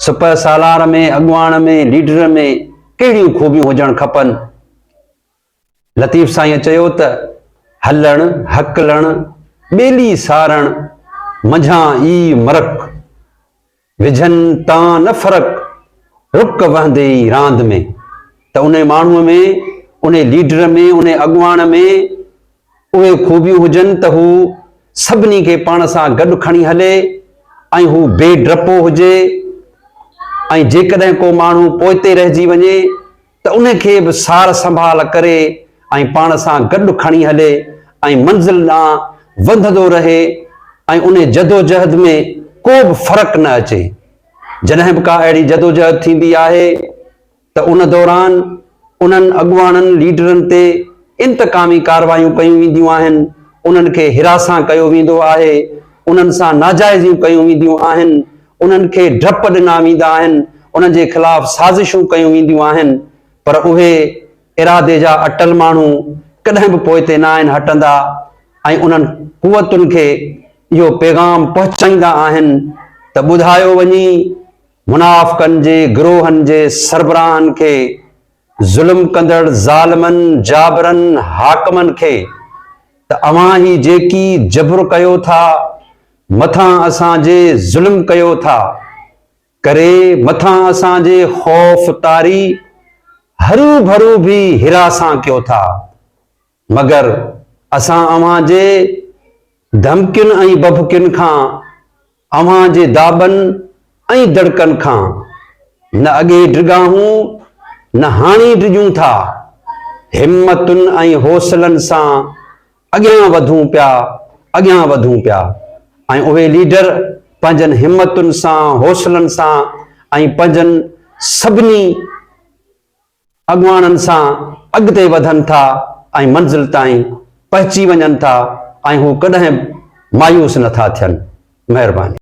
سپهه سالار ۾، اڳواڻ ۾، ليڊر ۾ ڪهڙيون خوبيون هجڻ کپن؟ لطيف سائينء چيو ته، هلڻ، هڪلڻ، ٻيلي سارڻ، منجهان ئي مرڪ، وجهن تان نه فرق، رڪ وهندي ئي راند ۾. ته انهي ماڻهوء ۾، انهي ليڊر ۾، انهي اڳواڻ ۾ اهي خوبيون هجن ته هو سڀني کي پاڻ سان گڏ کڻي هلي ۽ هو بي ڊپو هجي ۽ جيڪڏهن ڪو ماڻهو پوئتي رهجي وڃي ته ان کي به سار سنڀال ڪري ۽ پاڻ سان گڏ کڻي هلي ۽ منزل ڏانهن وڌندو رهي ۽ ان جدوجهد ۾ ڪو به فرق نه اچي. جڏهن به ڪا اهڙي جدوجهد ٿيندي آهي ته ان دوران انهن اڳواڻن، ليڊرن تي انتقامي ڪارروايون ڪيون وينديون آهن، انهن کي هراسان ڪيو ويندو آهي، انهن سان ناجائزيون ڪيون وينديون آهن، انهن کي ڊپ ڏنا ويندا آهن، انهن جي خلاف سازشون ڪيون وينديون آهن، پر اهي ارادي جا اٽل ماڻهو ڪڏهن به پوئتي ناهن هٽندا ۽ انهن قوتن کي اهو پيغام پهچائيندا آهن ته ٻڌايو وڃي منافقن جي گروهن جي سربراهن کي، ظلم ڪندڙ ظالمن، جابرن، حاڪمن کي ته اوهان هي جيڪي جبر ڪيو ٿا، مٿان اسان جي ظلم ڪيو ٿا، ڪري مٿان اسان جي خوف طاري، هروڀرو به هراسان ڪيو ٿا. مگر اسان اوهان جي ڌمڪين ۽ بڀڪين کان، اوهان جي داٻن ۽ دڙڪن کان نه اڳي ڊڳاهون نه هاڻي ڊڄون ٿا. همتن ۽ حوصلن سان اڳيان وڌون پيا، اڳيان وڌون پيا ۽ اهي ليڊر پنهنجن همتن سان، حوصلن سان ۽ پنهنجن سڀني اڳواڻن سان اڳتي وڌن ٿا ۽ منزل تائين پهچي وڃن ٿا ۽ هو ڪڏهن به مايوس نه ٿا ٿين. مهرباني.